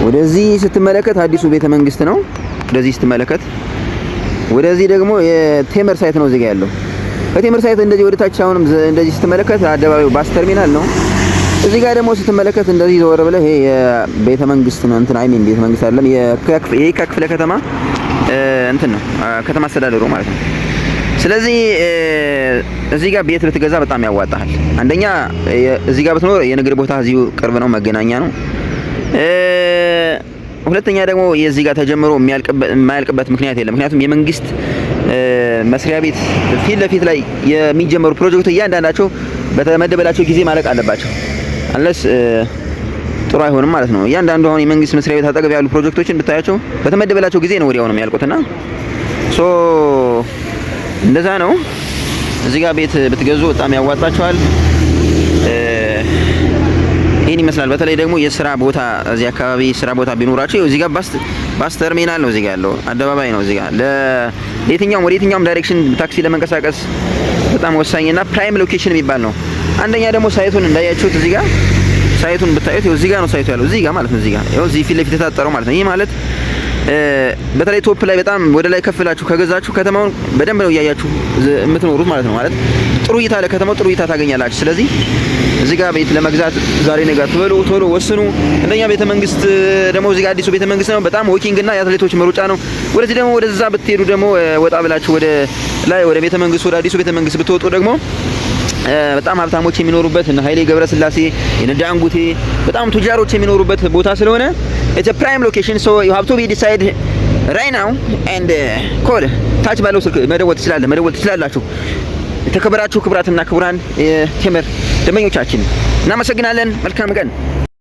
ወደዚህ ስትመለከት አዲሱ ቤተ መንግስት ነው። ወደዚህ ስትመለከት ወደዚህ ደግሞ የቴምር site ነው እዚህ ጋር ያለው። ከቴምር site እንደዚህ ወደ ታች አሁንም እንደዚህ ስትመለከት አደባባዩ bus terminal ነው። እዚህ ጋር ደግሞ ስትመለከት እንደዚህ ዘወር ብለህ ይሄ የቤተ መንግስት ነው። እንትን I mean ቤተ መንግስት አይደለም፣ የየካ ክፍለ ከተማ እንትን ነው፣ ከተማ አስተዳደሩ ማለት ነው። ስለዚህ እዚህ ጋር ቤት ብትገዛ በጣም ያዋጣሃል። አንደኛ እዚህ ጋር ብትኖር የንግድ ቦታ እዚሁ ቅርብ ነው፣ መገናኛ ነው። ሁለተኛ ደግሞ የዚህ ጋር ተጀምሮ የማያልቅበት ምክንያት የለም። ምክንያቱም የመንግስት መስሪያ ቤት ፊት ለፊት ላይ የሚጀመሩ ፕሮጀክቶች እያንዳንዳቸው በተመደበላቸው ጊዜ ማለቅ አለባቸው። Unless ጥሩ አይሆንም ማለት ነው። እያንዳንዱ አሁን የመንግስት መስሪያ ቤት አጠገብ ያሉ ፕሮጀክቶችን ብታያቸው በተመደበላቸው ጊዜ ነው ወዲያው ነው የሚያልቁትና so እንደዛ ነው። እዚህ ጋር ቤት ብትገዙ በጣም ያዋጣችኋል። ይህን ይመስላል። በተለይ ደግሞ የስራ ቦታ እዚህ አካባቢ ስራ ቦታ ቢኖራችሁ እዚህ ጋር bus terminal ነው፣ እዚህ ጋር ያለው አደባባይ ነው። እዚህ ጋር ለየትኛውም ወደ የትኛውም direction ታክሲ ለመንቀሳቀስ በጣም ወሳኝና prime location የሚባል ነው። አንደኛ ደግሞ site ኡን እንዳያችሁት እዚህ ጋር site ኡን ብታዩት እዚህ ጋር ነው site ኡ ያለው፣ እዚህ ጋር ማለት ነው። እዚህ ጋር ይኸው እዚህ ፊት ለፊት የታጠረው ማለት ነው። ይህ ማለት በተለይ top ላይ በጣም ወደ ላይ ከፍላችሁ ከገዛችሁ ከተማውን በደንብ ነው እያያችሁ የምትኖሩት ማለት ነው። ማለት ጥሩ እይታ፣ ለከተማው ጥሩ እይታ ታገኛላችሁ። ስለዚህ እዚህ ጋር ቤት ለመግዛት ዛሬ ነገ አትበሉ፣ ቶሎ ወስኑ። አንደኛ ቤተ መንግስት ደግሞ እዚህ ጋር አዲሱ ቤተ መንግስት ነው። በጣም walking እና የአትሌቶች መሮጫ ነው። ወደዚህ ደግሞ ወደዛ ብትሄዱ ደግሞ ወጣ ብላችሁ ወደ ላይ ወደ ቤተ መንግስት፣ ወደ አዲሱ ቤተ መንግስት ብትወጡ ደግሞ በጣም ሀብታሞች የሚኖሩበት፣ እነ ኃይሌ ገብረስላሴ፣ እነ ዳንጉቴ፣ በጣም ቱጃሮች የሚኖሩበት ቦታ ስለሆነ it's a prime location, so you have to be decide right now and call። ታች ባለው ስልክ መደወል ትችላለህ፣ መደወል ትችላላችሁ። የተከበራችሁ ክቡራትና ክቡራን የቴምር ደንበኞቻችን እናመሰግናለን። መልካም ቀን።